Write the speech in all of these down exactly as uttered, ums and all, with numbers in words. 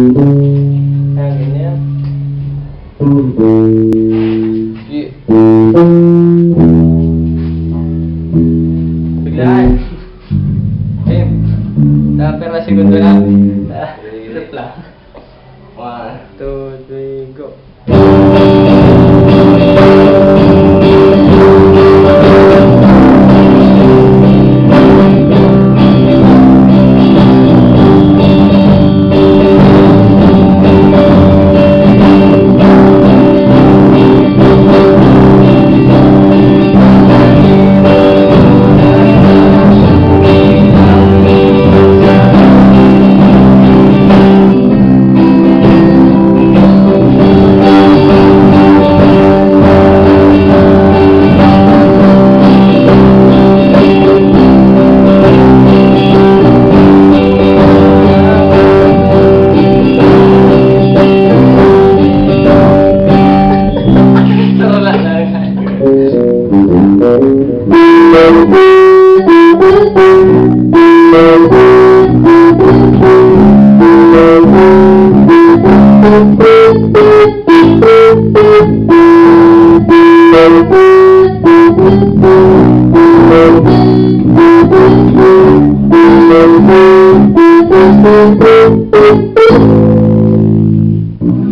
Ayan, ganyan. Sige. Biglaan. Ayun. Dapat na segundo lang. Ah, trip lang. One, two, three, go. Wala na.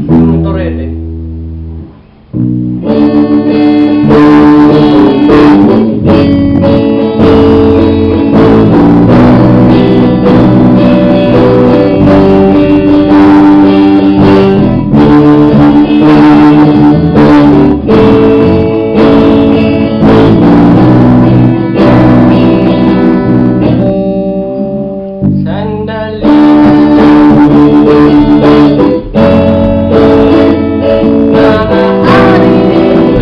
Yung torete. Sandali.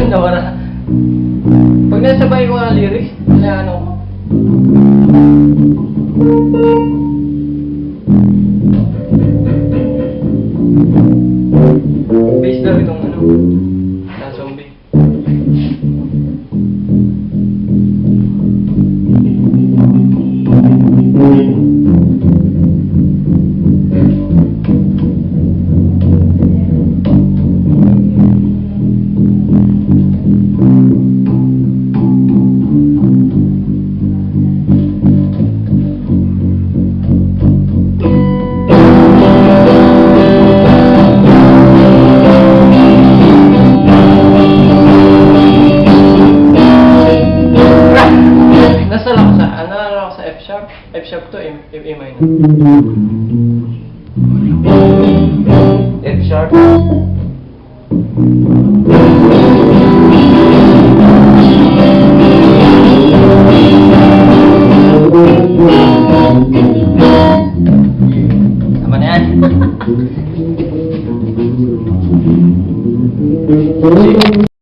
Nawara. Pag nasabay ko ang lyrics, na ano ko. Bass daw itong ano, na zombie. Nasa lang sa, ano lang ako sa F sharp? F sharp to, A, A minor. F sharp. Tama na yan.